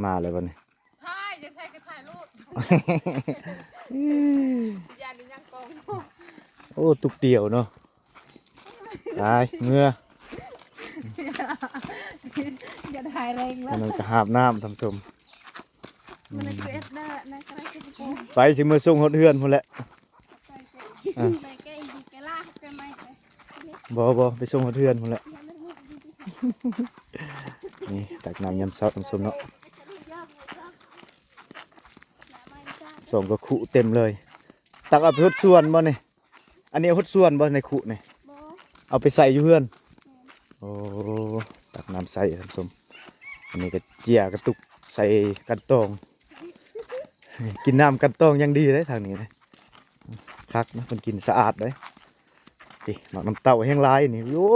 ມາແລ້ວບັດນີ້ ถ่าย อยากถ่ายก็ถ่ายรูป ย่านนี้ยังกอง ໂອ້ ຕຸກຕຽວເນາະ ໄປເມືອ อย่าถ่ายแรงแล้ว ອັນນັ້ນກໍຫາບນ້ຳທ່ານຜູ້ຊົມ มันคือเอสเดอร์นะใครคือโกง ໄປຊິເມືອສົ່ງຮອດເຮືອນພຸ້ນແຫຼະ ไปแก้ดีแก้ล่าแก้ไม่ไป ບໍ່ບໍ່ໄປສົ່ງຮອດເຮືອນພຸ້ນແຫຼະ ນີ້ຕັກນ້ຳຍາມເຊົ້າທ່ານຜູ້ຊົມເນາະ ສອງກະຄຸເຕັມເລີຍ ຕັກເອົາໄປຫົດສວນບໍ່ນີ້ ອັນນີ້ຫົດສວນບໍ່ໃນຄຸນີ້ บ่ ເອົາໄປໃສ່ຢູ່ເຮືອນ ໂອ້ ຕັກນ້ຳໃສ່ທ່ານຜູ້ຊົມ ອັນນີ້ກໍເຈຍກະຕຸກໃສ່ກັ່ນຕອງ ກິນນ້ຳກັ່ນຕອງຢ່າງດີເດ້ທາງນີ້ນະ ຄັກນະ ເພິ່ນກິນສະອາດເດ້ ນີ້ໝາກນ້ຳເຕົ້າແຮງຫຼາຍນີ້ ໂອ້